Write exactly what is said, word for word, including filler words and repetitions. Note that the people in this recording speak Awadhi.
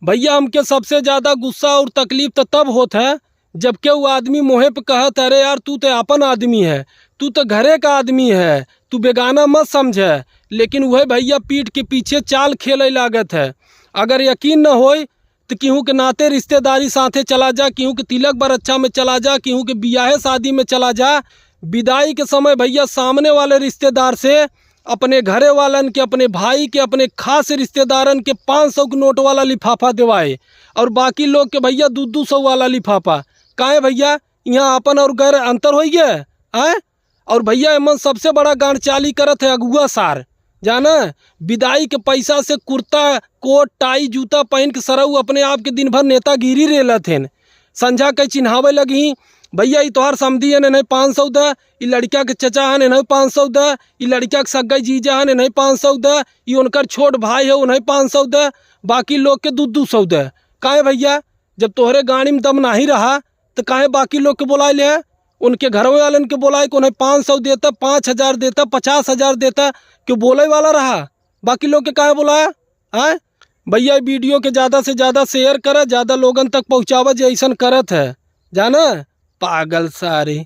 भइया, हमके सबसे ज्यादा गुस्सा और तकलीफ त तब होत है, जब केहू आदमी मोहे पे कहत, "अरे यार, तू त आपन आदमी है, तू त घरे का आदमी है, तू बेगाना मत समझे।" लेकिन उहे भइया पीठ के पीछे चाल खेले लागत है। अगर यकीन न होय, त केहू के नाते रिश्तेदारी साथे चला जा, केहू के तिलक बरच्छा में चला जा, केहू के बियाहे शादी में चला जा। विदाई के समय भइया सामने वाले रिश्तेदार से अपने घरे वालन के, अपने भाई के, अपने खास रिश्तेदारन के पाँच सौ के नोट वाला लिफाफा देवाए और बाकी लोग के भइया दू दू सौ वाला लिफाफा। काहे भइया, यहाँ आपन और गैर अंतर होइ गया है? और भइया, एमन सबसे बड़ा गांड चाली करत है अगुआ सार, जाना, विदाई के पैसा से कुर्ता, कोट, टाई, जूता पहिन के सरऊ अपने आप के दिन भर नेतागिरी रेलत हेन। संझा के चिन्हावे लगही, "भइया, ई तोहार समधी हन, इन्हें पाँच सौ द, ई लड़का के चचा हन, इन्हें पाँच सौ द, ई लड़का के सग्गा जीजा हन, इन्हें पाँच सौ द, ई उनकर छोट भाई है, उन्हें पाँच सौ द, बाकी लोग के दू दू सौ द।" काहे भइया, जब तोहरे गाड़ी में दम नाही रहा, त काहे बाकी लोग के बोलाए ले? उनके घर वालन के बोलाए के उन्हें पाँच सौ देता, पाँच हजार देता, पचास हजार देता, क्यों बोले वाला रहा? बाकी लोग के काहे बोलाया? हैं? भइया, वीडियो के ज्यादा से ज्यादा share करा, ज्यादा लोगन तक पहुँचावा जे ऐसन करत है, जाना? पागल सारे।